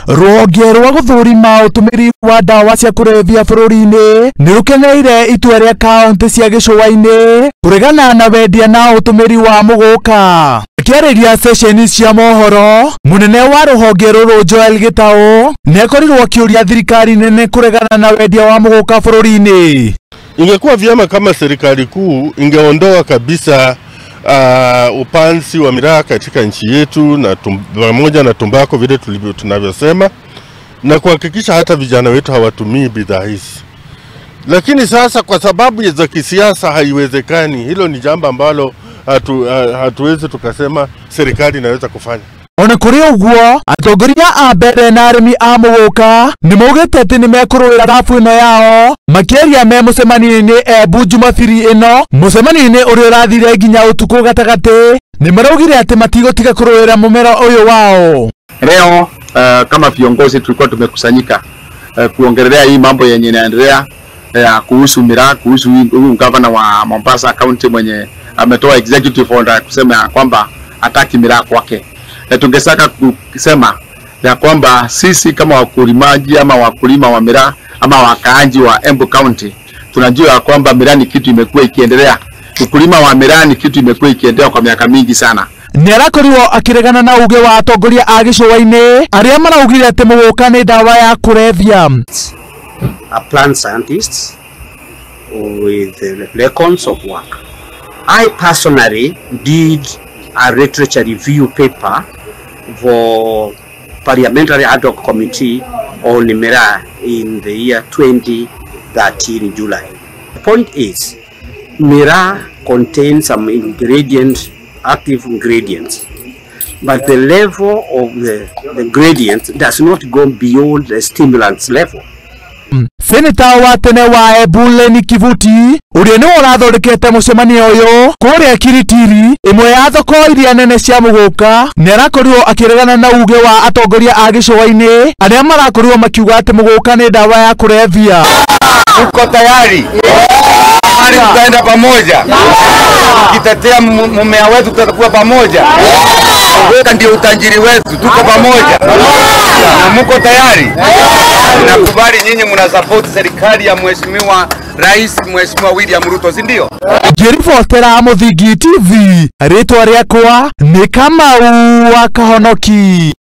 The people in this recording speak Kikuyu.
Rũhonge rwa gũthũrima ũtũmĩri wa ndawa cia kũrebia bũrũri-inĩ nĩ rũkeneire itua rĩa kaunti cia gĩcũa-inĩ kũregana na wendia na ũtũmĩri wa mũgũka. Akĩarĩria ceceni cia mohoro, mũnene wa rũhonge rũrũ Joel Gĩtaũ nĩ akorirwo akĩũria thirikari nene kũregana na wendia wa mũgũka bũrũri-inĩ. Ingekuwa vyema kama serikali kuu ingeondoa kabisa upanzi wa miraa katika nchi yetu na pamoja na tumbako vile tulivyo tunavyosema, na kuhakikisha hata vijana wetu hawatumii bidhaa hizi. Lakini sasa kwa sababu za kisiasa haiwezekani. Hilo ni jambo ambalo hatuwezi tukasema serikali inaweza kufanya. Ona kũrĩ ũguo, atongoria a mbere na arĩmi a mũgũka nĩ maugĩte atĩ nĩ mekũrũĩra thabu ĩno yao makĩaria me mũcemanio-inĩ Embu Jumabiri ĩno, mũcemanio-inĩ ũrĩa ũrathire nginya ũtukũ gatagatĩ, nĩ maraugire atĩ matigũtiga kũrũĩra mũmera ũyũ wao. Leo kama viongozi tulikuwa tumekusanyika kuongelea hii mambo yenye inaendelea kuhusu miraa, kuhusu huyu gavana wa Mombasa County mwenye ametoa executive order kusema kwamba hataki miraa kwake. Na tungesaka kusema ya kwamba sisi kama wakulimaji ama wakulima wa miraa ama wakaaji wa Embu County tunajua kwamba miraa ni kitu imekuwa ikiendelea. Ukulima wa miraa ni kitu imekuwa ikiendelea kwa miaka mingi sana. Nĩ arakorirwo akĩregana na uge wa atongoria a gĩcũa-inĩ arĩa maraugire atĩ mũgũka nĩ ndawa ya kũrebia. A plant scientist with records of work. I personally did a literature review paper for Parliamentary Ad Hoc Committee on Miraa in the year 2013 July. The point is, Miraa contains some ingredients, active ingredients, but the level of the ingredients does not go beyond the stimulants level. Seneta wa tene wa Embu Lenny Kivuti ũrĩa nĩwe ũrathondekete mũcemanio ũyũ kũrĩa Kiritiri, ĩmwe ya thoko iria nene cia mũgũka, nĩ arakorirwo akĩregana na uge wa atongoria a gĩcũa-inĩ arĩa marakorirwo makiuga atĩ mũgũka nĩ ndawa ya kũrebia. Tuko tayari, tutaenda pamoja, tukitetea mmea wetu tutakuwa pamoja. Weka ndio utajiri wetu, tuko pamoja. Na mko tayari? Nakubali nyinyi mna support serikali ya Mheshimiwa Rais Mheshimiwa William Ruto, si ndio? Ngĩribotera Mũthingi TV, rĩtwa rĩakwa nĩ Kamau wa Kahonoki.